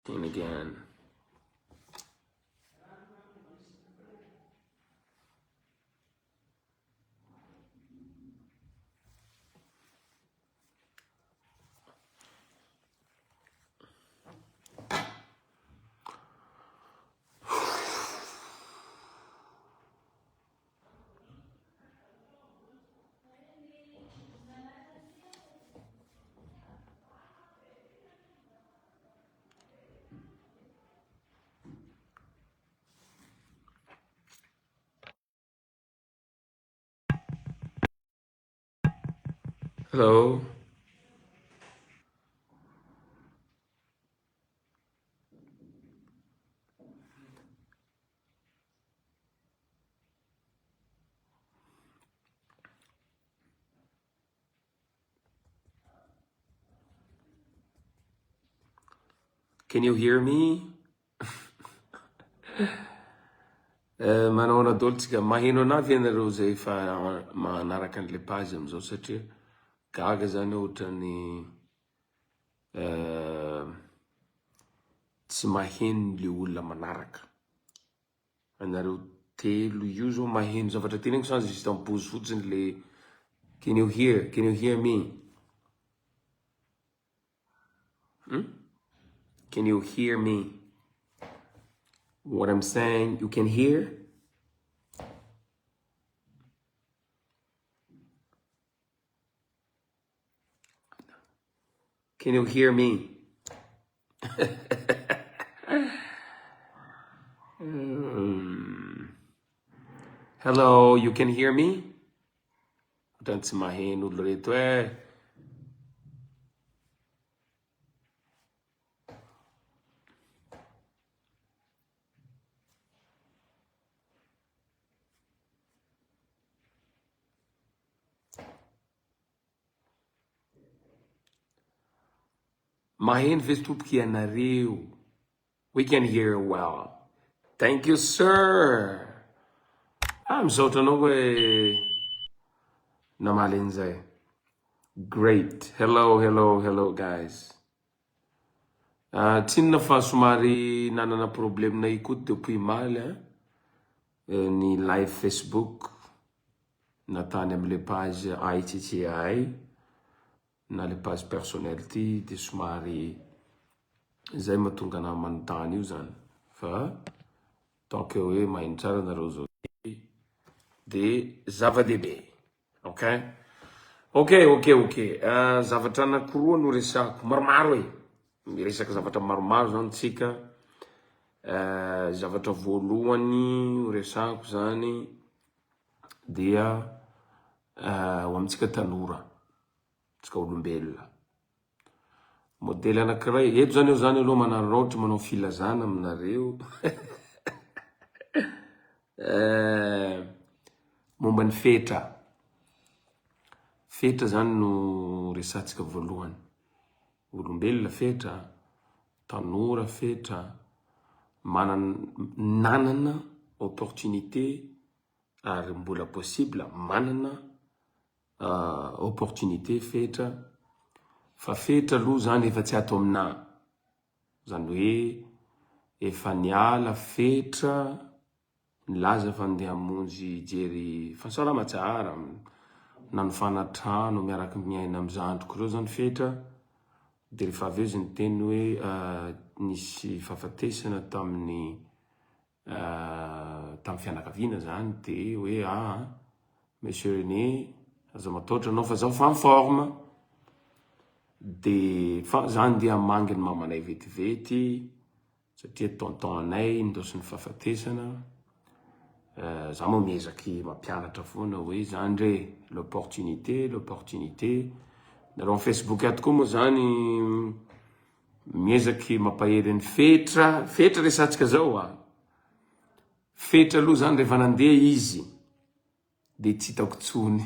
Seen again. Hello. Can you hear me? Eh, manahoana daholo tsika? Maheno anah ve nareo zay efa manaraka an'le page amizao satria gaga zany aho ohatran'ny eh, tsy maheno le olona manaraka. Anareo telo io zao maheno zavatra teneniko sa juste mipozy fotsiny le Can you hear? Can you hear me? Hmm? Can you hear me? What I'm saying, you can hear? Can you hear me? Hello, you can hear me? Ohatran'ny tsy maheno olo reto eh. Maheno ve tompoko ianareo? We can hear well. Thank you sir. Ah, misaotra anao hoe namaly an'izay. Great. Hello, hello, hello guys. Ah, tsinona fa somary nanana problème na ikoto depuis omaly hein. Eh, ny live Facebook na tany amle page AICCI na le page personnel ty de somary zay mahatonga anah manontany io zany fa tant que hoe maheno tsara nareo zao ty de zava-dehibe ok ok ok ok zavatra anakiroa no resahako maromaro e miresaka zavatra maromaro zany tsika zavatra voalohany ho resahako zany dia ho amintsika tanora, tsika olombelona. Modely anankiray, eto zany aho zany aloha manararaotra manao filazana aminareo momba ny fetra. Fetra zany no resahantsika voalohany. Olombelona fetra, tanora fetra, manana nanana opportunité ary mbola possible manana opportunité fetra fa fetra aloha zany efa tsy ato aminà zany hoe efa niala fetra nilaza fa ndeha hamonjy hijery fahasalama tsara nanofana trano miaraka miaina amin'ny zandriko reo zany fetra de rehefa avy eo izy niteny hoe nisy fahafatesana tamin'ny tamin'ny fianakaviana zany de hoe aa monsieur René aza mataotra anao fa zaho fa en forme de fa za ndeha hamangy ny mamanay vetivety satria tonton anay nindaosin'ny fahafatesana za moa miezaky mampianatra foana hoe zany re l'opportunité l'opportunité nareo am facebook ato koa moa zany Miezaky mampahery an'i Fetra, Fetra resatsika zao a! Fetra aloha zany rehefa nandeha izy de tsy hitako tsony.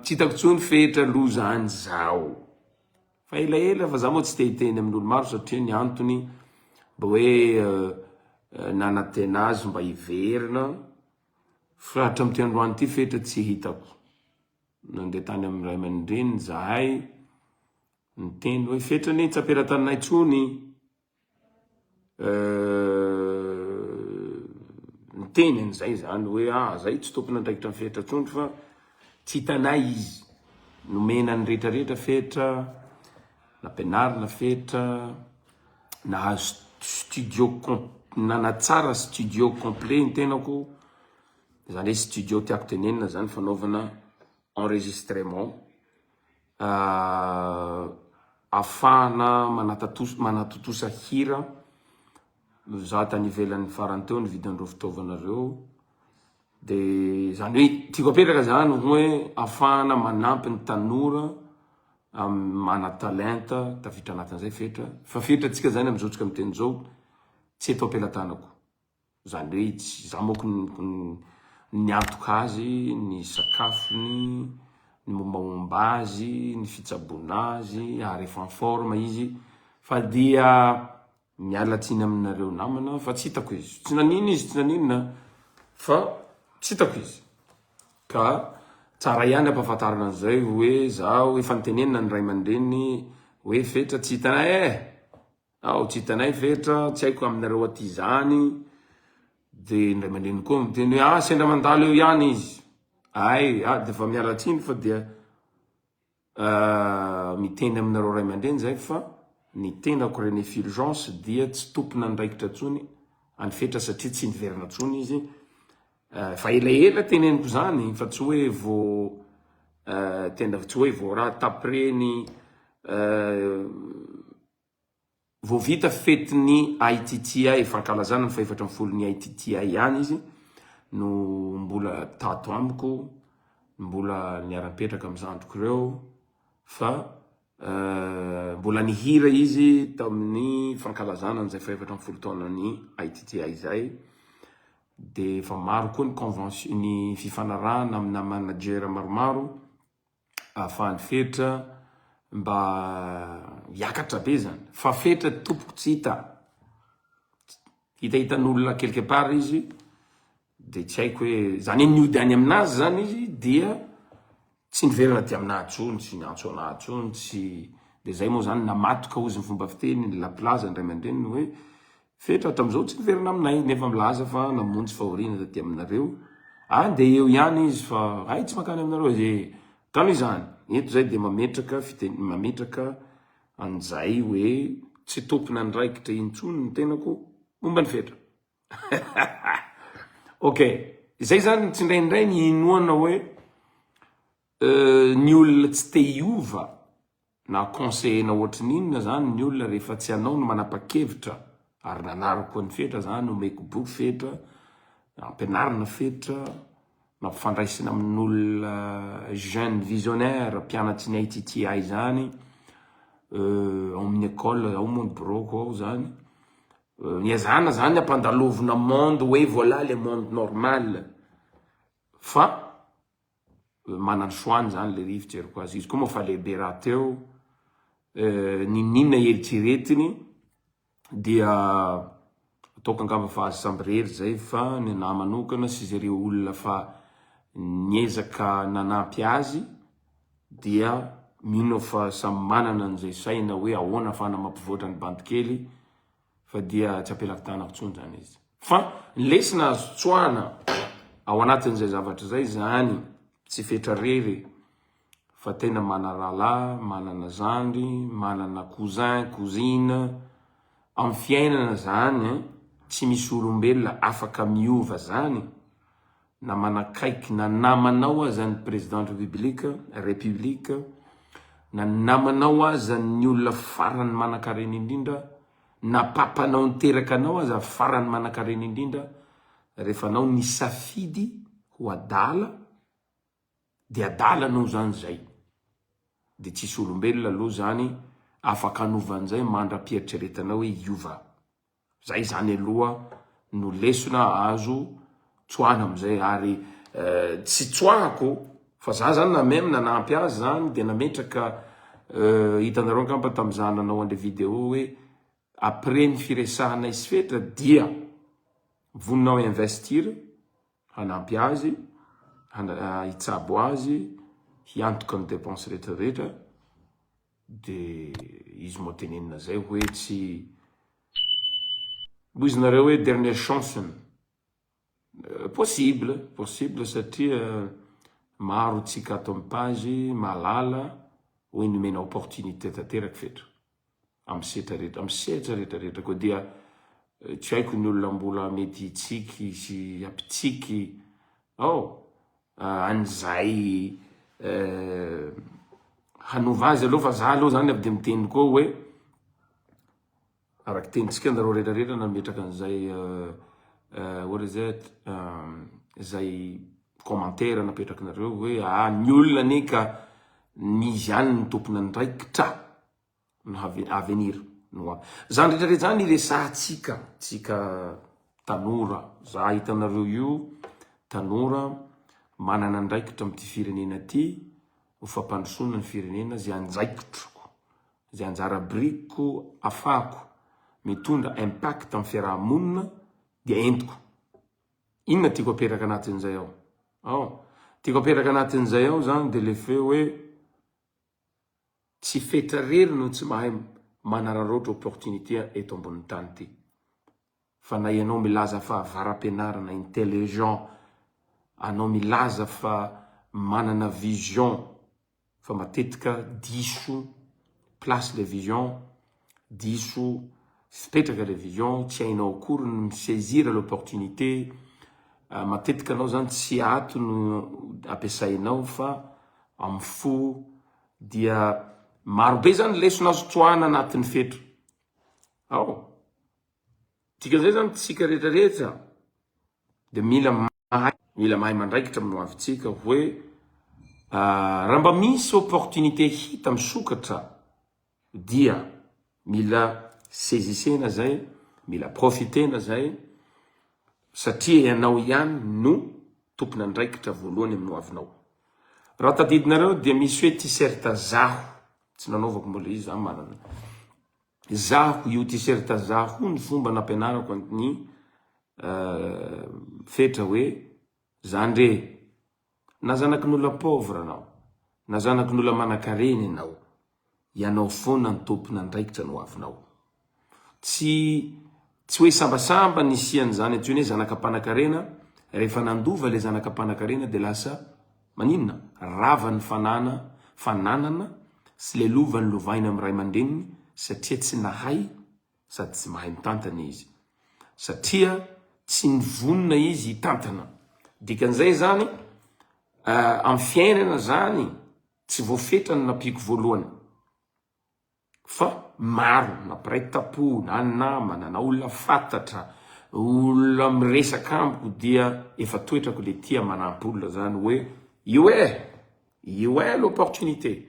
Tsy hitako tsony Fetra aloha zany zao. Fa elaela fa za moa tsy te hiteny amin'olo maro satria ny antony mba hoe nanantena azy mba hiverina fa hatramin'ity androany ity Fetra tsy hitako. Nandeha tany amin'ny ray aman-dreniny zahay. Niteny hoe Fetra anie tsy ampelatananay tsony niteny an'izay zany hoe ah zay tsy tompon'andraikitra ny Fetra tsony fa tsy hitanay izy. Nomena ny rehetra rehetra Fetra, nampianarina Fetra, nahazo studio com- nanatsara studio complet ny tenako, zany hoe studio tiako tenenina zany fanaovana enregistrement. Ahafahana manatontosa hira, za tany ivelany farany teo nividy an'ireo fitaovana ireo, de zany hoe tiako apetraka zany hoe ahafahana manampy ny tanora mana-talenta tafiditra anatin'izay Fetra, fa Fetra tsika zany am'zao tsika miteny zao tsy eto am-pelatanako. Izany hoe tsy za manko niantoka azy, ny sakafony, ny mombamomba azy, ny fitsaboana azy ary efa en forme izy fa dia miala tsiny aminareo namana fa tsy hitako izy. Tsy naninona izy, tsy naninona fa tsy hitako izy. Ka tsara ihany ampahafantarina an'izay hoe zaho efa nitenenina ny ray aman-dreniny hoe Fetra tsy hitanay eh! Ao tsy hitanay Fetra, tsy haiko aminareo aty zany, de ny ray aman-dreniny koa miteny hoe ah sendra mandalo eo ihany izy, ay ah de fa miala tsiny fa dia miteny aminareo ray aman-dreny zay fa ny tenako René Fulgence dia tsy tompon'andraikitra tsony any Fetra satria tsy niverina tsony izy, fa elaela teneniko zany fa tsy hoe vo tena tsy hoe vo raha d'après ny Vao vita fetin'ny ITTI, fankalazana ny fahefatra ambin'ny folon'ny ITTI ihany izy no mbola tato amiko, mbola niara-nipetraka amin'ny zandriko ireo fa mbola nihira izy tamin'ny fankalazana an'izay fahefatra ambin'ny folo taonan'ny ITTI izay. Dia efa maro koa ny convention, ny fifanarahana amina manager maromaro ahafahan'i Fetra mba hiakatra be zany fa Fetra tompoko tsy hita hitahitan'olona quelque part izy de tsy haiko hoe zany hoe niody any aminazy zany izy dia tsy niverina aty aminahy tsony tsy niantso anahy tsony tsy de zay moa zany namatoka ozy ny fomba fiteny ny lapilaza ny ray aman-dreniny hoe Fetra hatramin'izao tsy niverina aminay nefa milaza fa namonjy fahoriana taty aminareo. Any dia eo ihany izy fa hay tsy mankany aminareo izy e. Tano izany. Eto izay dia mametraka fiteny mametraka an'izay hoe tsy tompon'andraikitra intsony ny tenako momba ny Fetra. Ok. Izay izany tsindraindray ny inoana hoe ny olona tsy te hiova Na conseiller-na ohatry ny inona zany ny olona rehefa tsy anao no manapa-kevitra ary nanariko an'i Fetra zany, omeko boky Fetra, ampianarina Fetra, nampifandraisina amin'olona jeune visionnaire mpianatry ny ITTI zany, ao amin'ny école ao moa ny biraoko ao zany, niezahana zany ampandalovina monde hoe voilà le monde normal fa Manana choix-ny zany le rivotra fijeriko azy. Izy koa moa fa lehibe rahateo, n'inon'inona eritreretiny dia ataoko angamba fa azy samirery zay fa ny anahy manokana sy zay reo olona fa niezaka nanampy azy dia mino aho fa samy manana an'izay saina hoe ahoana afahana mampivoatra ny bandy kely fa dia tsy apelako tanako intsony zany izy. Fa ny lesona azo tsoahana ao anatin'izay zavatra izay zany tsy fetra rery fa tena mana rahalahy, manana zandry, manana cousin, cousine, amin'ny fiainana zany tsy misy olombelona afaka miova zany na manakaiky na namanao aza ny président république, république, na namanao aza ny olona farany manankarena indrindra, na papanao niteraka anao aza farany manankarena indrindra, rehefa anao nisafidy ho adala de adala anao zany zay, de tsisy olombelona aloha zany afaka hanova an'izay mandra-pieritreretanao hoe hiova. Zay zany aloha no lesona azo tsoahana amizay ary tsy tsoahako fa za zany na meme nanampy azy zany de nametraka hitanareo angamba tamza nanao anle video hoe après ny firesahanay sy Fetra dia vonona aho investir hanampy azy hitsabo azy hiantoka ny dépense rehetra rehetra. De izy moa tenenina zay hoe tsy hoy izy nareo hoe dernière chance-ny. Possible, possible satria maro tsika ato am page mahalala hoe nomena opportunité tanteraka fetra am setra rehetra, am sehatra rehetra rehetra koa dia tsy haiko ny olona mbola mety hitsiky sy hampitsiky ao an'izay hanova azy aloha fa za aloha zany avy de miteny koa hoe Araka tenintsika nareo rehetra rehetra nametraka an'izay what is it izay commentaire napetrakinareo hoe ah ny olona anie ka n'izy ihany ny tompon'andraikitra no avenir no avy. Zany rehetra rehetra zany iresahantsika tsika tanora za hitanareo io tanora manana andraikitra amin'ity firenena ty ho fampandrosoana ny firenena zay andraikitroko Izay anjara birikiko afahako mitondra impact amin'ny fiaraha-monina dia entiko. Inona tiako apetraka anatin'izay ao? Ao. Tiako apetraka anatin'izay ao zany dia le feo hoe tsy fetra rery no tsy mahay manararaotra opportunité eto ambonin'ny tany ity. Fa na ianao milaza fa avara-pianarana, intelligent, anao milaza fa manana vision, fa matetika diso place le vision, diso fipetraka le vision, tsy hainao akory ny mi-saisir l'opportunité, matetika anao zany tsy ato no ampiasainao fa amin'ny fo, dia maro be zany lesona azo tsoahana anatin'ny fetra ao. Dikan'izay zany tsika rehetra rehetra dia mila mahay mila mahay mandraikitra amin'ny hoavintsika hoe raha mba misy opportunité hita misokatra dia mila saisissena zay, mila profitena zay satria ianao ihany no tompon'andraikitra voalohany amin'ny hoavinao. Raha tadidinareo dia misy hoe t-shirt zaho, tsy nanaovako mbola izy za manana. Zaho io t-shirt zaho io ny fomba nampianarako an'i Fetra hoe zandry e, na zanakin'olona pauvre anao, na zanakin'olona manankarena ianao, ianao foana no tompon'andraikitra ny hoavinao. Tsy tsy hoe sambasamba nisian'izany antsoina hoe zanaka mpanankarena, rehefa nandova ilay zanaka mpanankarena dia lasa Maninona? Rava ny fanana fananana sy le lova nolovaina amin'ny ray aman-dreniny satria tsy nahay sady tsy mahay mitantana izy. Satria tsy nivonona izy hitantana. Dikan'izay izany, amin'ny fiainana izany tsy voafetra ny nampiako voalohany. Fa maro na mpiray tampo na namana na olona fantatra, olona miresaka amiko dia efa toetrako le tia manampy olona zany hoe io eh! Io eh l'opportunité!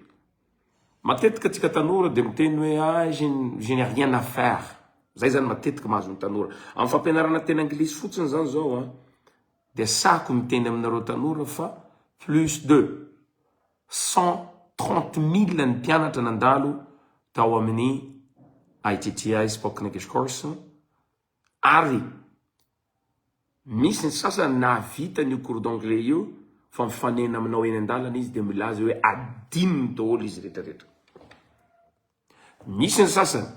Matetika tsika tanora dia miteny hoe ah je je n'ai rien à faire, zay zany matetika mahazo ny tanora. Amin'ny fampianarana teny anglisy fotsiny zany zao an, dia sahiko miteny aminareo tanora fa plus de 130 000 ny mpianatra nandalo tao amin'ny ITTI Spoken English Course ary misy ny sasany nahavita an'io cours d'anglais io fa mifanena aminao eny an-dalana izy dia milaza hoe adinony daholo izy rehetra rehetra. Misy ny sasany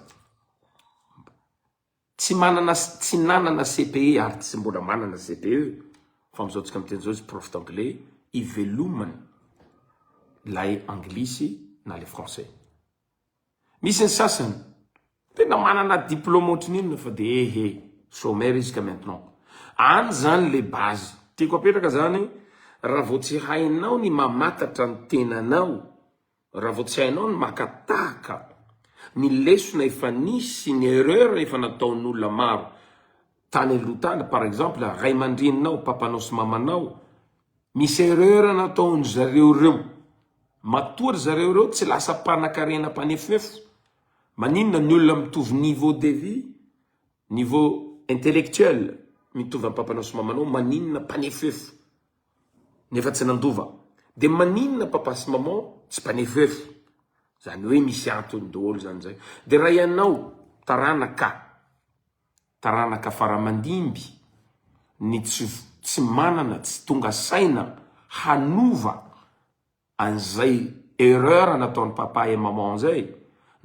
Tsy manana tsy nanana CPE ary tsy mbola manana CPE fa amin'izao tsika miteny izao izy prof d'anglais ivelomany ilay anglisy na le français. Misy ny sasany tena manana diplôme ohatry ny inona fa de ehe chômeur izy ka maintenant. Any zany le base. Tiako apetraka zany raha vao tsy hainao ny mamatatra ny tenanao Raha vao tsy hainao ny maka tahaka ny lesona efa nisy sy ny erreur efa nataon'olona maro tany aloha tany, par exemple ray aman-dreninao, papanao sy mamanao, misy erreur nataon-dry zareo ireo, matoa ry zareo ireo tsy lasa mpanakarena mpanefoefo, maninona ny olona mitovy niveau de vie, niveau intellectuel mitovy amin'ny papanao sy mamanao, maninona mpanefoefo? nefa tsy nandova de maninona papa sy maman tsy mpanefoefo zany hoe misy antony daholo zany zay de raha ianao taranaka taranaka faramandimby ny tsy tsy manana tsy tonga saina hanova an'izay erreur nataon'i papa et maman zay.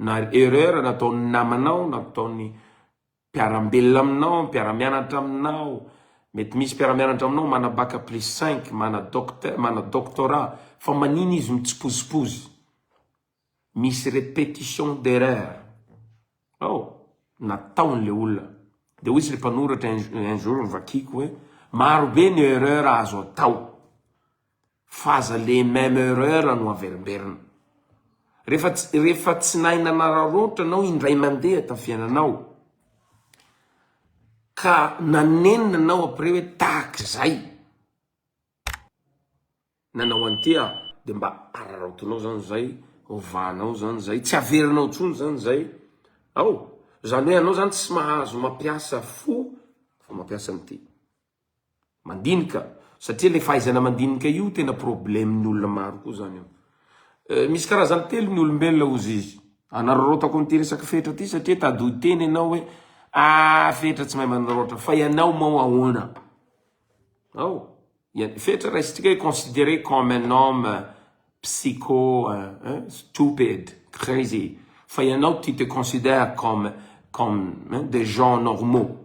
Na erreur nataon'ny namanao, nataon'ny mpiarambelona aminao, mpiara-mianatra aminao, mety misy mpiara-mianatra aminao mana bac plus cinq, mana docteur, mana doctorat, fa manina izy mitsipozipozy? Misy repetition d'erreur ao nataon'le olona. De hoy izy le mpanoratra un jour novakiko hoe maro be ny erreur azo atao fa aza le même erreur no averimberina. Rehefa tsy rehefa tsy nahay nanararaotra anao indray mandeha tamin'ny fiainanao ka nanenina anao après hoe tahak'izay nanao an'ity aho de mba araraotinao zany zay, ovanao zany zay, tsy averinao intsony zany zay, ao, zany hoe anao zany tsy mahazo mampiasa fo fa mampiasa an'ity. Mandinika, satria le fahaizana mandinika io tena problème-n'ny olona maro koa zany io. Eh, misy karazany telo ny olombelona hozy izy. Anararaotako an'ity resaka fetra ty satria tady ho teny ianao hoe ah fetra tsy mahay manararaotra fa ianao moa ahoana? Ao. Fetra raisintsika hoe considéré comme un homme psycho, hein, stupid, crazy. Fa ianao tu te considères comme comme hein, des gens normaux.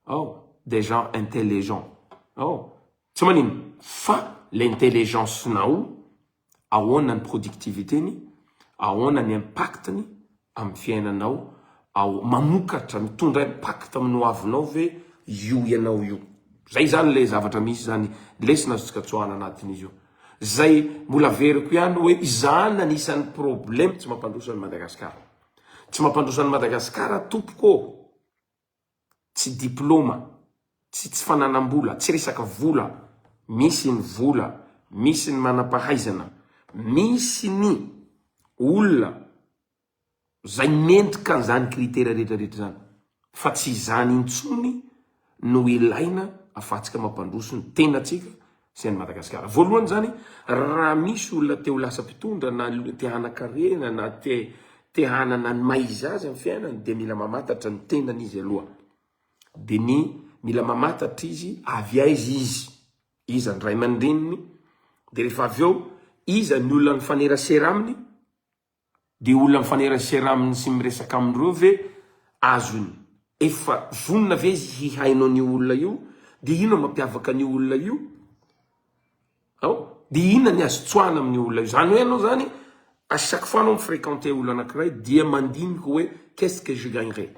Oh, des gens intelligents. Oh, tsy manino fa l'intelligence-nao ahoana ny productivité-ny, ahoana ny impact-ny amin'ny fiainanao, ao mamokatra, mitondra impact amin'ny hoavinao ve io ianao io. Zay zany le zavatra misy zany, lesona azontsika tsoahana anatin'izy io. Zay mbola averiko ihany hoe izany anisan'ny problème tsy mampandroso an'i Madagasikara. Tsy mampandroso an'i Madagasikara tompoko ô. Tsy diploma, tsy tsy fananam-bola, tsy resaka vola, misy ny vola, misy ny manam-pahaizana, misy ny olona zay mendrika an'izany critère rehetra rehetra izany, fa tsy izany intsony no ilaina afahantsika mampandroso ny tenantsika sy an'i Madagasikara. Voalohany izany, raha misy olona te ho lasa mpitondra na te hanan-karena na te te hanana ny maha izy azy amin'ny fiainany dia mila mamantatra ny tenany izy aloha. Dia ny mila mamantatra izy avy aiza izy, iza ny ray aman-dreniny, dia rehefa avy eo iza ny olona mifanerasera aminy, Dia olona mifanerasera aminy sy miresaka aminy ireo ve azony? Efa vonona ve izy hihaino an'io olona io? Dia inona mampiavaka an'io olona io? Ao? Dia inona ny azo tsoahana amin'io olona io? Izany hoe ianao izany, à chaque fois anao mi-fréquenter olona anankiray dia mandinika hoe qu'est-ce que je gagnerai?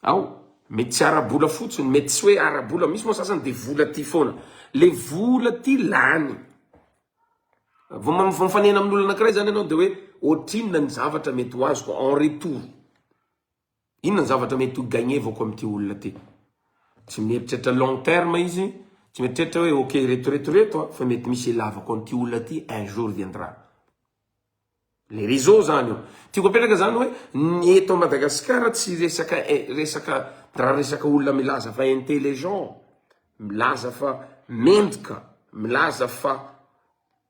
Ao, mety tsy ara-bola fotsiny, mety tsy hoe ara-bola, misy moa sasany de vola ty foana. Le vola ty lany. Vao mifanena amin'olona anankiray zany ianao de hoe ohatrinona ny zavatra mety ho azoko en retour. Inona ny zavatra mety ho gagner-vako amin'ity olona ty. Tsy mieritreritra long terme izy, tsy mieritreritra hoe ok reto reto reto fa mety misy ilavako an'ity olona ty un jour viendra. Le réseau zany io. Tiako apetraka zany hoe ny eto Madagasikara tsy resaka resaka raha resaka olona milaza fa intelligent, milaza fa mendrika, milaza fa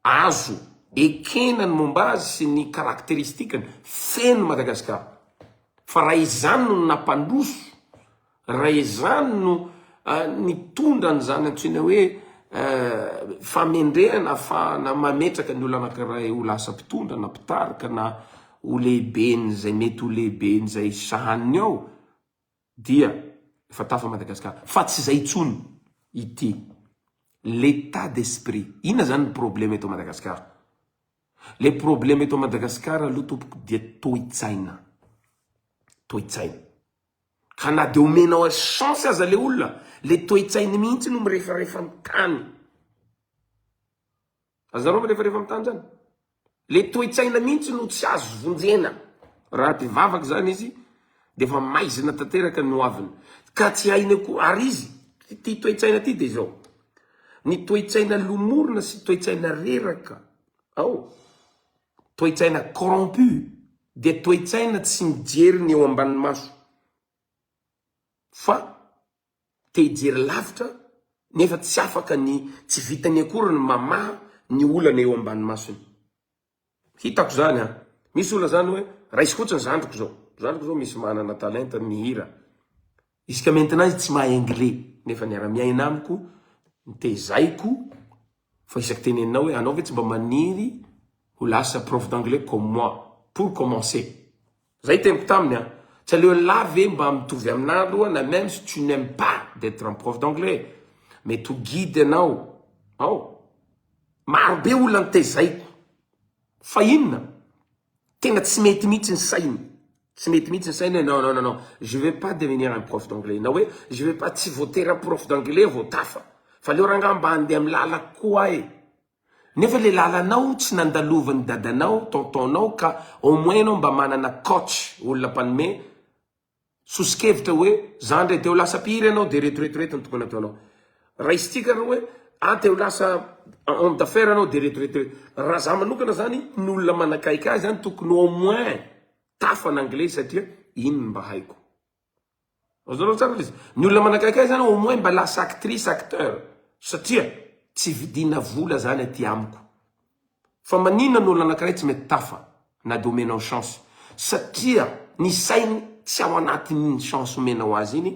azo ekena ny momba azy sy ny caractéristique-ny, feno Madagasikara. Fa raha izany no nampandroso Raha izany no nitondra an'izany antsoina hoe famendrehana ahafahana mametraka ny olona anankiray ho lasa mpitondra na mpitarika na ho lehiben'izay mety ho lehiben'izay sahaniny ao dia efa tafa Madagasikara. Fa tsy izay intsony ity. L'état d'esprit. Inona izany ny problème eto Madagasikara? Le problème eto Madagasikara aloha tompoko dia toe-tsaina. Toe-tsaina. Ka na dia omenao azy chance aza le olona, le toe-tsainy mihitsy no mirefarefa amin'ny tany. Azonareo mirefarefa amin'ny tany zany? Le toe-tsaina mihitsy no tsy azo vonjena. Raha te vavaka zany izy, dia efa maizina tanteraka ny hoaviny. Ka tsy hainy akory, ary izy, ity toe-tsaina ity dia izao. Ny toe-tsaina lomorina sy toe-tsaina reraka ao, Toe-tsaina corrompu dia toe-tsaina tsy mijery ny eo ambanin'ny maso fa te hijery lavitra nefa tsy afaka ny tsy vitany akory ny mamaha ny olana eo ambany masony. Hitako zany an! Misy olona zany hoe raisiko fotsiny zandriko zao, zandriko zao misy manana talenta mihira, Isaka maintenant izy tsy mahay anglais nefa niara-miaina amiko, nitezaiko fa isaky teneninao hoe anao ve tsy mba maniry ho lasa prof d'anglais comme moi pour commencer. Zay teniko taminy an! Tsy aleon'ny lahy ve mba mitovy aminah aloha na même si tu n'aimes pas d'etre un prof d'anglais mety ho guide ianao ao. Maro be olona notezaiko fa inona? Tena tsy mety mihitsy ny sainy. Tsy mety mihitsy ny sainy hoe non non non non je vais pas devenir un prof d'anglais na hoe je vais pas tsy voatery prof d'anglais vao tafa fa aleo rangaha mba handeha amin'ny lalako koa aho e. Nefa le lalanao tsy nandalovan'ny dadanao, tonton-nao ka au moins ianao mba manana coach, olona mpanome sosokevitra hoe za ndray te ho lasa mpihira ianao de reto reto reto no tokony ataonao. Raisintsika aloha hoe ah te ho lasa homme d'affaires ianao de reto reto reto. Raha za manokana zany ny olona manakaiky ahy zany tokony au moins tafa ny anglais satria iny no mba haiko. Azonareo tsara ilay izy. Ny olona manakaiky ahy zany au moins mba lasa actrice, acteur. Satria tsy vidiana vola zany aty amiko. Fa maninona ny olona anankiray tsy mety tafa na dia omenao chance? Satria ny sainy tsy ao anatin'iny chance omenao azy iny,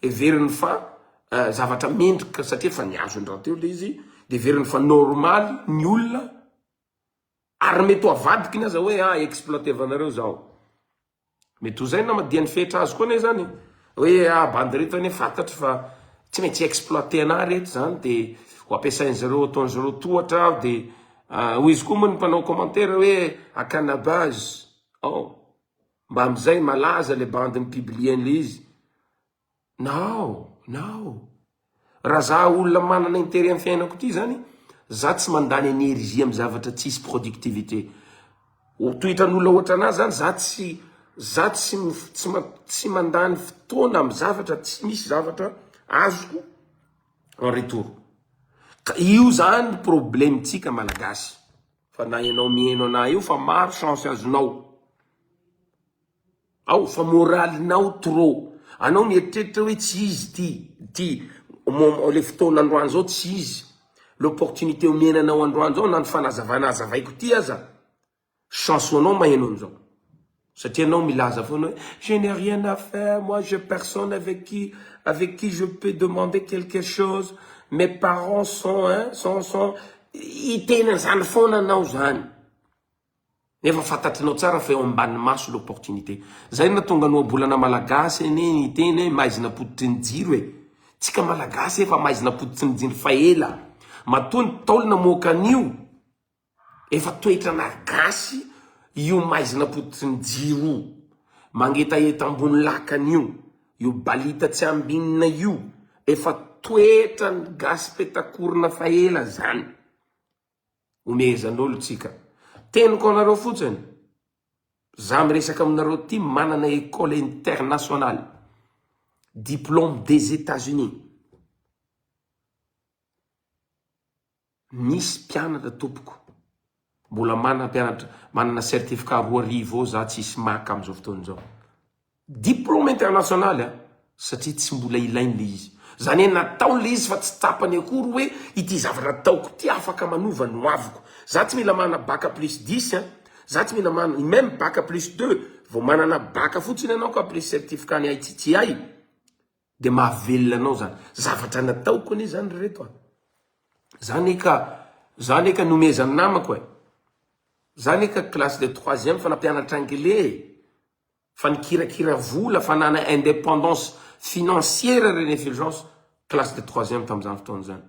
heveriny fa zavatra mendrika satria efa niazony rahateo ilay izy, dia heveriny fa normaly ny olona ary mety ho avadikiny aza hoe ah exploiter-vanareo zaho. Mety ho zay nama dia ny fetra azy koa anie zany hoe ah bandy reto anie fantatro fa tsy maintsy exploiter anah reto zany de ho ampiasain zareo ataon zareo tohatra aho de ah, hoy izy koa moa ny mpanao commentaire hoe akana base oh mba amizay malaza le bandy mi-publier an'le izy Nao, nao. Raha za olona manana intérêt amin'ny fiainako ity zany, za tsy mandany énergie amin'ny zavatra tsisy productivité. Ho toetran'olona ohatranà zany, za tsy, za tsy, tsy, tsy mandany fotoana amin'ny zavatra tsy misy zavatra azoko en retour. Ka io zany problème-tsika malagasy. Fa na ianao miheno anà io fa maro chance azonao. Ao fa moralinao trop. Anao mieritreritra hoe tsy izy ty, ty moment le fotoana androany zao tsy izy. L'opportunité omena anao androany zao na ny fanazavana azavaiko ty aza chance ho anao maheno an'izao. Satria anao milaza foana hoe je n'ai rien à faire, moi j'ai personne avec qui avec qui je peux demander quelque chose, mes parents sont hein, sont sont hiteny an'izany foana anao zany. Nefa fantatrinao tsara fa eo ambany maso l'opportunité. Zay no nahatonga ny ohabolana malagasy anie niteny hoe maizina pototry ny jiro e. Tsika malagasy efa maizina pototry ny jiro fa ela. Matoa ny Ntaolo namoaka an'io, efa toetrana gasy io maizina pototry ny jiro io. Mangetaheta ambony lakana io, io balita tsy ambinina io, efa toetran'ny gasy petakorona fa ela zany. Omehezan'olo tsika. Teniko anareo fotsiny, za miresaka aminareo ty manana école internationale, diplôme des Etats-Unis. Nisy mpianatra tompoko, mbola manana mpianatra, manana certificat 2000 eo za tsisy maka amizao fotoana izao. Diplôme international a! Satria tsy mbola ilainy le izy. Zany hoe nataony le izy fa tsy tsapany akory hoe ity zavatra ataoko ity afaka manova ny hoaviko. Za tsy mila manana bac plus dix a! Za tsy mila manana, même bac plus deux, vao manana bac fotsiny ianao ka plus certificat ny ITTI de mahavelona anao zany. Zavatra nataoko anie zany ry reto a! Za anie ka, za anie ka nomezan'ny namako e! Za anie ka classe de troisième fa nampianatra anglais e! Fa nikirakira vola, fa nanana indépendance financière René Fulgence, classe de troisième tamin'izany fotoana izany.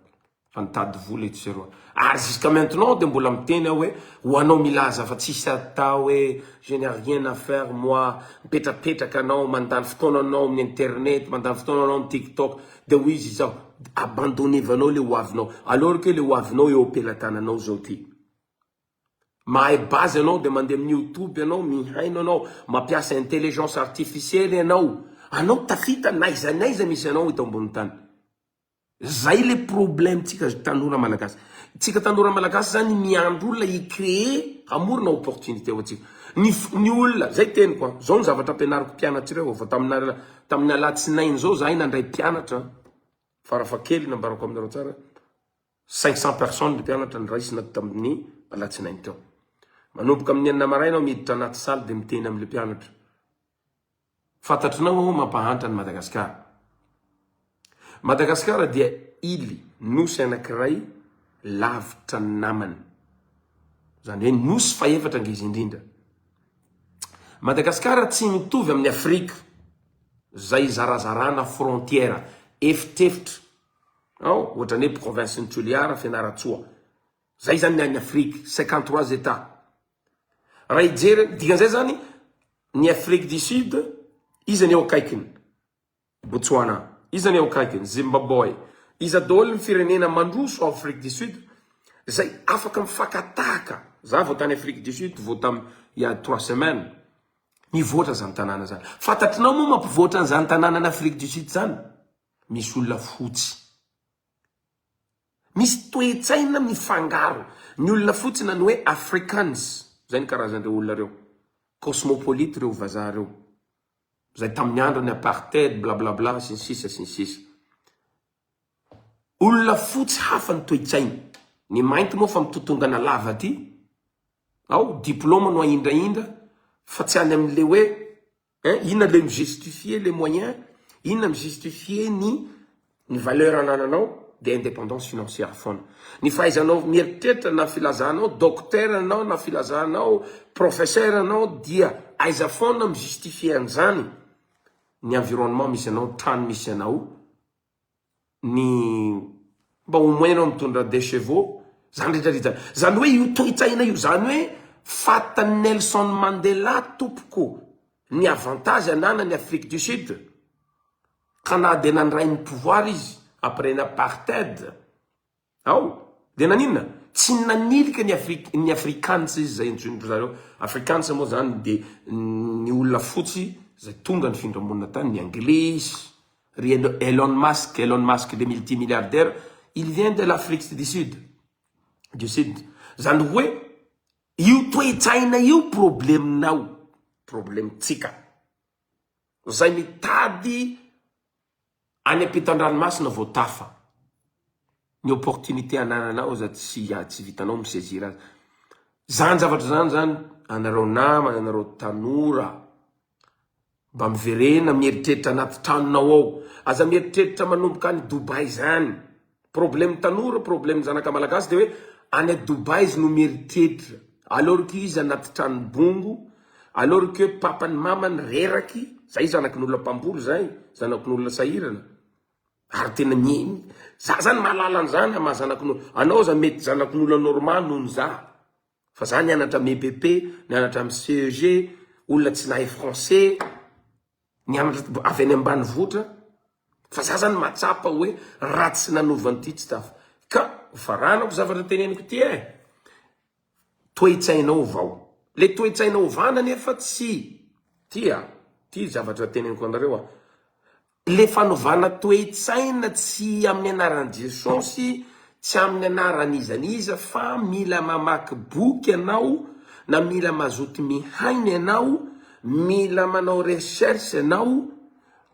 Fa nitady vola etsy sy eroa. Ary jusqu'à maintenant dia mbola miteny aho hoe ho anao milaza fa tsisy atao hoe je n'ai rien à faire moi, mipetrapetraka anao, mandany fotoana anao amin'ny internet, mandany fotoana anao amin'ny tiktok, dia hoy izy izao, abandonnevanao le hoavinao. Alors que le hoavinao eo am-pelatananao izao ty. Mahay base ianao dia mandeha amin'ny youtube ianao, mihaino ianao, mampiasa intelligence artificielle ianao, anao tafita n'aiza n'aiza misy anao eto ambony tany. Zay le problème tsika tanora malagasy. Tsika tanora malagasy zany miandry olona hi créer, hamorona opportunité ho antsika. Ny ny olona, zay teniko an, zao ny zavatra ampianariko mpianatra ireo, vao tamina tamin'ny alatsinainy zao zahay nandray mpianatra, farafahakeliny ambarako aminareo tsara, 500 personnes ny mpianatra noraisina tamin'ny alatsinainy teo. Manomboka amin'ny enina maraina aho miditra anaty salle dia miteny amin'ilay mpianatra. Fantatrinao aho mampahantra an'i Madagasikara. Madagasikara dia île, nosy anankiray lavitra ny namany. Izany hoe nosy fahefatra ngeza indrindra. Madagasikara tsy mitovy amin'ny Afrika zay zarazarana frontière, efitrefitra. Ao, ohatran'ny hoe province-n'i Toliara, Fianarantsoa. Zay zany ny any Afrique, 53 Etats. Raha hijery, dikan'izay zany, ny Afrique du Sud, iza ny eo akaikiny? Botswana. Iza ny eo akaikiny? Zimbabwe. Iza daholo ny firenena mandroso ao Afrique du Sud zay afaka mifakatahaka. Za vao tany Afrique du Sud vao tam il y a trois semaines. Mivoatra zany tanàna zany. Fantatrinao moa mampivoatra an'izany tanàna any Afrique du Sud zany? Misy olona fotsy. Misy toe-tsaina mifangaro. Ny olona fotsy na ny hoe Africans, zay ny karazan'ireo olona ireo. Cosmopolite ireo vazaha ireo. Zay tamin'ny andron'ny apartheid blablabla sy ny sisa sy ny sisa. Olona fotsy hafa ny toe-tsainy. Ny mainty moa fa mitotongana lava aty. Ao, diplôme no ahindrahindra fa tsy any amin'le hoe Hein, inona le mi-justifier le moyen, inona mi-justifier ny ny valeur anananao dia indépendance financière foana. Ny fahaizanao mieritreritra na filazanao docteur anao na filazanao professeur anao dia aiza foana mi-justifier an'izany ny environnement misy anao, trano misy anao. Ny mba au moins ianao mitondra des chevaux, zany rehetra rehetra zany hoe io toe-tsaina io zany hoe fatan'i Nelson Mandela tompoko ny avantage ananany Afrique du Sud ka na dia nandray ny pouvoir izy après ny apartheid Ao? Dia naninona? Tsy nanilika ny Afrik ny Afrikaans izy izay antsoin-dry zareo. Afrikaans moa zany dia ny olona fotsy izay tonga nifindra monina tany, ny Anglisy, ry Elon Musk, Elon Musk le multimilliardaire, il vient de l'Afrique du Sud, du Sud. Zany hoe io toe-tsaina io probleminao, problemintsika. Zay mitady Any ampitan-dranomasina vao tafa. Ny opportunité anananao aza tsy tsy vitanao mi saisir azy. Zany zavatra zany zany anareo namana, anareo tanora mba miverena mieritreritra anaty tranonao ao. Aza mieritreritra manomboka any Dubaï zany. Problème tanora, problème zanaka malagasy de hoe any Dubaï izy no mieritreritra alors que izy anaty trano bongo, alors que papany mamany reraky, zay zanakin'olona mpamboly zay, zanakin'olona sahirana ary tena ny za zany mahalala an'izany maha zanakin'olona, anao aza mety zanakin'olona normal noho ny za fa za nianatra am EPP, nianatra am CEG, olona tsy nahay français, Nianatra avy any ambanivohitra fa za zany mahatsapa hoe raha tsy nanova an'ity tsy tafa. Ka hofaranako zavatra teneniko ity e! Toe-tsainao ovao. Le toe-tsaina ovana nefa tsy ty a, ty zavatra teneniko anareo a. Le fanovana toe-tsaina tsy amin'ny anaran'i Jesosy, tsy amin'ny anaran'iza n'iza fa mila mamaky boky ianao na mila mazoto mihaino ianao Mila manao recherche ianao,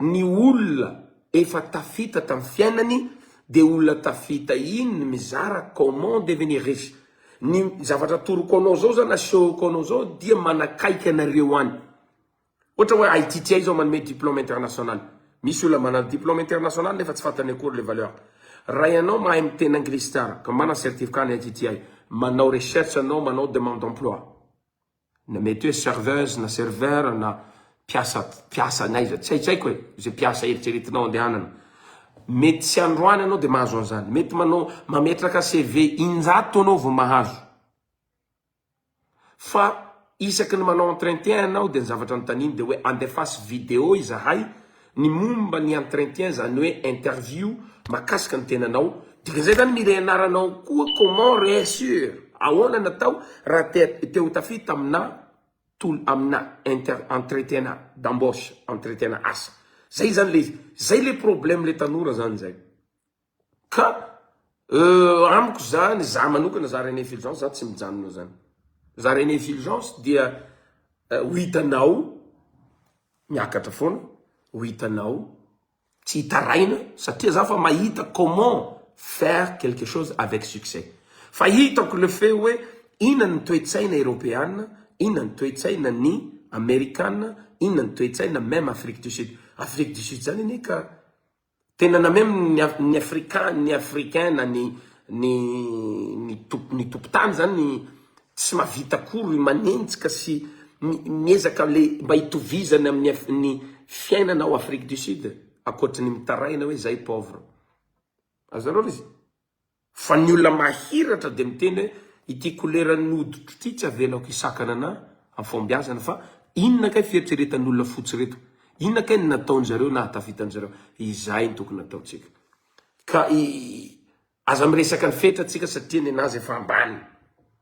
ny olona efa tafita tamin'ny fiainany dia olona tafita iny ny mizara comment devenir riche. Ny zavatra atoroko anao zao zany asehoko anao zao dia manakaiky anareo any. Ohatra hoe ITTI zao manome diplôme international. Misy olona manana diplôme international nefa tsy fantany akory le valeur. Raha ianao mahay miteny anglisy tsara ka manana certificat ny ITTI, manao recherche anao manao demande d'emploi. Na mety hoe serveuse na serveur na mpiasa mpiasa n'aiza tsy hay tsy haiko e, zay mpiasa eritreretinao andehanana. Mety tsy androany ianao dia mahazo an'izany. Mety manao mametraka CV injato ianao vao mahazo. Fa isaky ny manao entretien ianao dia ny zavatra anontaniany dia hoe andefaso vidéo izahay ny momba ny entretien zany hoe interview makasika ny tenanao, dikan'izay zany mila ianaranao koa comment réussir, ahoana ny atao raha te te ho tafita amina tol amina inter entretien d'embauche, entretien asa, zay zany le izy, zay le problème le tanora zany zay. Ka euh amiko zany za manokana za René Fulgence za tsy mijanona zany. Za René Fulgence dia ho hitanao miakatra foana, ho hitanao tsy hitaraina satria za fa mahita comment faire quelque chose avec succès. Fa hitako le fait hoe inona ny toe-tsaina eropeana, inona ny toe-tsaina ny amerikana, inona ny toe-tsaina même Afrique du Sud. Afrique du Sud zany anie ka Tena na même ny ny afrika ny africain na ny ny ny tomp ny tompotany zany tsy mahavita akory manenjika sy miezaka le mba hitovizany amin'ny ny fiainana ao Afrique du Sud ankoatry ny mitaraina hoe zay pauvre. Azonareo le izy? Fa ny olona mahiratra dia miteny hoe ity couleur-n'ny hoditro ity tsy avelako hisakana anah amin'ny fahombiazana fa inona kay fieritreretan'ny olona fotsy reto? Inona kay ny nataon-jareo nahatafita an-jareo? Izay no tokony ataontsika. Ka i aza miresaka ny fetra tsika satria nenazy efa ambany.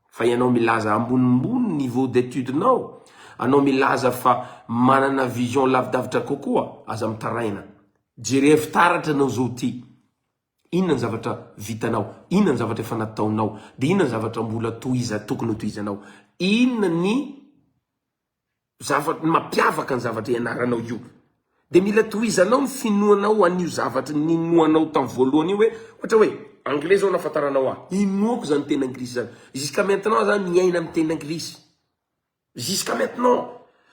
Fa ianao milaza ambonimbony niveau d'étude-nao, anao milaza fa manana vision lavidavitra kokoa, aza mitaraina. Jerevo fitaratra anao zao ty. Inona ny zavatra vitanao? Inona ny zavatra efa nataonao? Dia inona ny zavatra mbola tohiza tokony ho tohizanao? Inona ny zavatra mampiavaka ny zavatra ianaranao io? Dia mila tohizanao ny finoanao an'io zavatra ninoanao tamin'ny voalohany io hoe ohatra hoe anglais zao nahafantaranao ahy, inoako izany teny anglisy izany. Jusqu'à maintenant za miaina amin'ny teny anglisy. Jusqu'à maintenant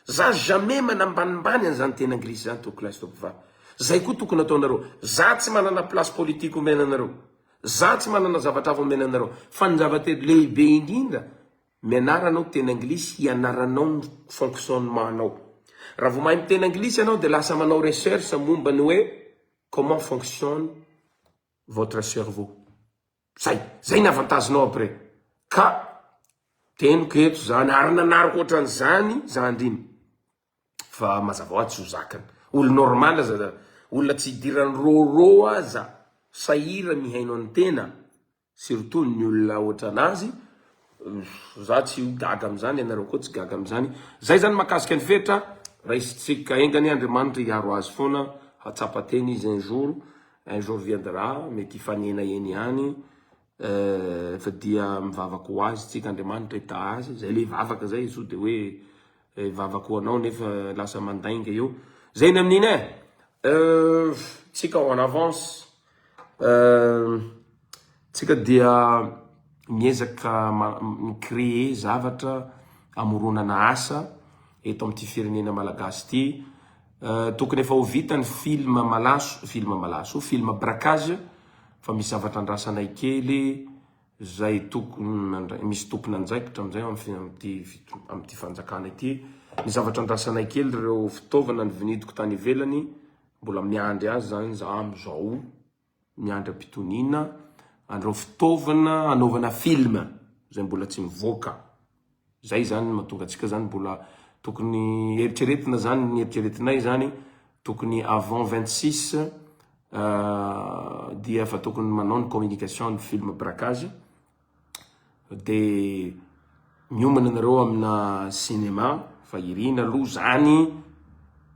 za jamais manambanimbany an'izany teny anglisy zany tompokolahy sy tompokovavy. Zay koa tokony ataonareo. Za tsy manana place politique omena anareo. Za tsy manana zavatra hafa omena anareo. Fa ny zavatra lehibe indrindra, mianara anao teny anglisy hianaranao ny fonctionnement nao. Raha vao mahay miteny anglisy ianao dia lasa manao recherche momba ny hoe comment fonctionne votre cerveau. Zay, zay ny avantage-nao après. Ka teniko eto zany, ary nanariko ohatran'izany zandry iny. Fa mazava ho azy tsy ho zakany. Olo normal aza, olona tsy idiran'ny rôrô aza sahira mihaino an'ny tena, surtout ny olona ohatran'azy, za tsy ho gaga amin'izany, ianareo koa tsy gaga amin'izany. Zay zany mahakasika ny fetra, raisintsika, enga anie Andriamanitra hiaro azy foana, hahatsapa tena izy un jour. Un jour viendra, mety hifanena eny ihany eh, fa dia mivavaka ho azy tsika, Andriamanitra hitaha azy, zay le vavaka zay, sao de hoe hivavaka ho anao nefa lasa mandainga eo, zay ny amin'iny eh, euh, tsika en avance, euh, tsika dia miezaka mi-créer zavatra amoronana asa eto amin'ity firenena malagasy ity, Tokony efa ho vita ny film malaso, film malaso, film braquage fa misy zavatra andrasanay kely zay tokony misy tompon'andraikitra amizay amin'ity amin'ity fanjakana ity. Ny zavatra andrasanay kely ireo fitaovana novinidiko tany ivelany mbola miandry azy zany za amizao, miandry am-pitoniana an'ireo fitaovana hanaovana film zay mbola tsy nivoaka. Zay zany no mahatonga antsika zany mbola tokony eritreretina zany ny eritreretinay zany tokony avant 26 dia efa tokony manao ny communication ny film braquage de miomana anareo amina cinéma fa irina aloha zany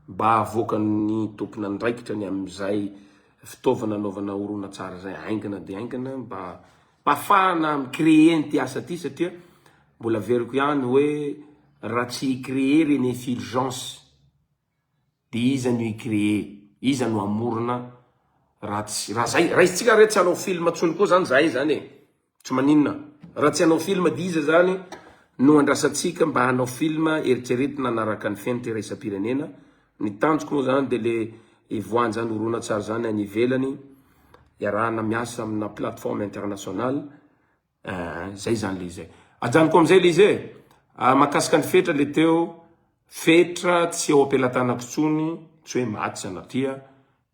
mba avoakan'ny tompon'andraikitra ny amin'izay fitaovana anaovana horonantsary zay haingana de haingana mba Mba afahana mi créer an'ity asa ity satria mbola averiko ihany hoe raha tsy hi créer René Fulgence de iza no hi créer, iza no hamorona raha tsy, raha zay, raisintsika re tsy hanao film tsony koa zany zahay zany e, tsy maninona, raha tsy hanao film de iza zany no andrasantsika mba hanao film eritreretina hanaraka ny fenitra iraisam-pirenena Ny tanjoko moa zany de le hivoahan'izany horonantsary zany any ivelany, iarahana miasa amina plateforme internationale, eh, zay zany le izy e. Ajanoko amizay le izy e. Ah, mahakasika ny fetra le teo, fetra tsy eo am-pelatanako tsony, tsy hoe maty sanatria,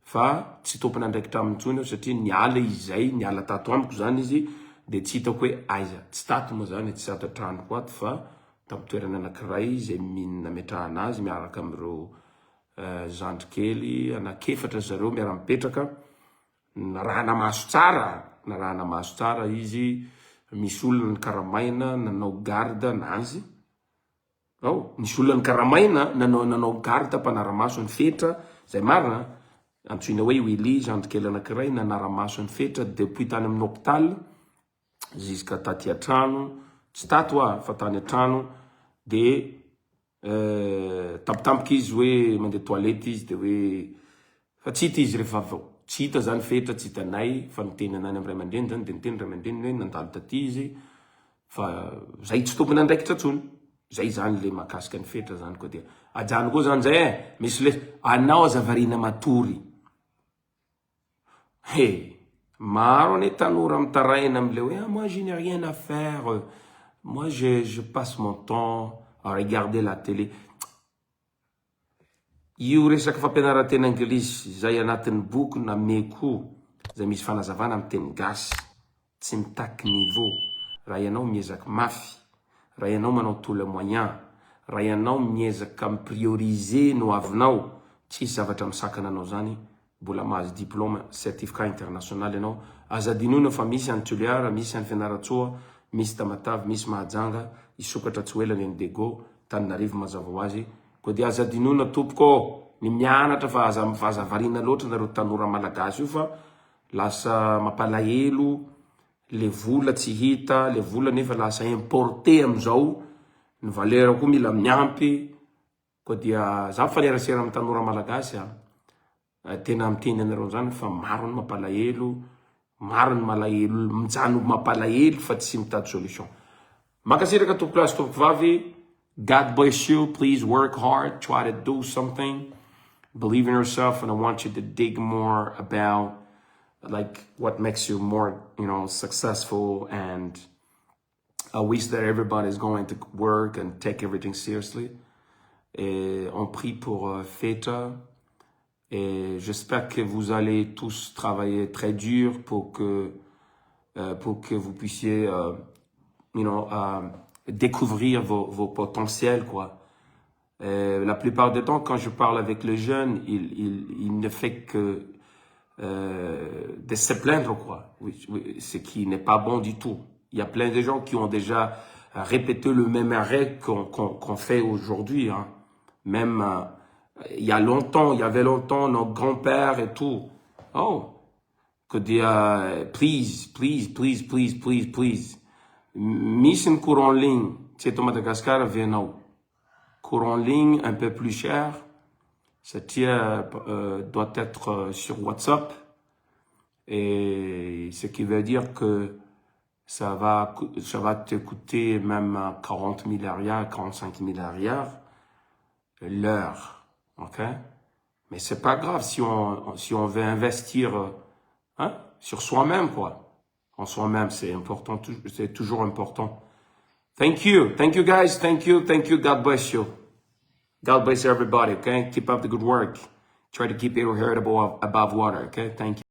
Fa tsy tompon'andraikitra aminy intsony aho satria niala izy izay, niala tato amiko izany izy dia tsy hitako hoe aiza. Tsy tato moa izany e, tsy ato an-tranoko ato fa tamin'ny toerana anankiray izay nametrahana azy miaraka amin'ireo zandry kely anankiefatra ry zareo miara-mipetraka. Narahana maso tsara, narahana maso tsara izy, misy olona nikaramaina nanao garde an'azy. Ao, nisy olona nikaramaina nanao nanao garde mpanara-maso an'i Fetra, izay marina an, antsoina hoe Willy, zandry kely anankiray nanara-maso an'i Fetra depuis tany amin'ny hôpital jusqu'à taty an-trano, tsy tato hoa fa tany an-trano, de tampotampoka izy hoe mandeha toilette izy de hoe fa tsy hita izy rehefa avy eo, tsy hita zany Fetra, tsy hitanay fa niteny anany amin'ny ray aman-dreny zany de niteny ray aman-dreniny hoe nandalo taty izy Fa zay tsy tompon'andraikitra tsony. Zay zany le mahakasika ny fetra zany koa dia ajano koa zany zay eh. Misy le anao aza variana matory. He! Maro anie tanora mitaraina amle hoe ah moi je n'ai rien à faire, moi je je passe mon temps. à regarder la télé. Io resaka fampianaran-teny anglisy zay anatin'ny boky nameko zay misy fanazavana amin'ny teny gasy, tsy mitaky niveau. Raha ianao miezaky mafy, raha ianao manao tous les moyens, raha ianao miezaka mi-prioriser no avinao, tsisy zavatra misakana anao zany. Mbola mahazo diplôme, certificat international ianao. Aza adinoina fa misy any Toliara, misy any Fianarantsoa, misy Tamatave, misy Mahajanga, hisokatra tsy ho ela ny Dego, Tananarivo mazava ho azy. Koa dia aza adinoina tompoko ny mianatra fa aza mivazavarina loatra nareo tanora malagasy io fa lasa mampalahelo le vola tsy hita, le vola nefa lasa importé amizao, ny valeur koa mila miampy. Koa dia za mifanerasera amin'ny tanora malagasy a, tena miteny anareo zany fa maro ny mampalahelo, maro ny malahelo mijano mampalahelo fa tsy mitady solution. Mankasitraka tompoko lahy sy tompoko vavy. God bless you. Please work hard, try to do something. Believe in yourself, and I want you to dig more about, like, what makes you more successful, and I wish that everybody is going to work and take everything seriously. Et on prie pour Feta et j'espère que vous allez tous travailler très dur pour que vous puissiez découvrir vos potentiels, quoi. Et la plupart du temps, quand je parle avec les jeunes, il ne fait que de se plaindre, quoi. Oui, ce qui n'est pas bon du tout. Il y a plein de gens qui ont déjà répété le même arrêt qu'on fait aujourd'hui, hein. Même il y a longtemps, il y avait longtemps, nos grands-pères et tout. Oh, que dire, please, please, please, please, please, please. Misy ny cours en ligne, tsy eto Madagascar avianao. Cours en ligne un peu plus cher, satria doit être sur WhatsApp. Et ce qui veut dire que ça va te coûter même 40 000 ariary, 45 000 ariary l'heure. Ok? Mais c'est pas grave si on veut investir, hein, sur soi-même, quoi. En soi-même, c'est important, c'est toujours important. Thank you. Thank you, guys. Thank you. Thank you. God bless you. God bless everybody, okay? Keep up the good work. Try to keep your head above water, okay? Thank you.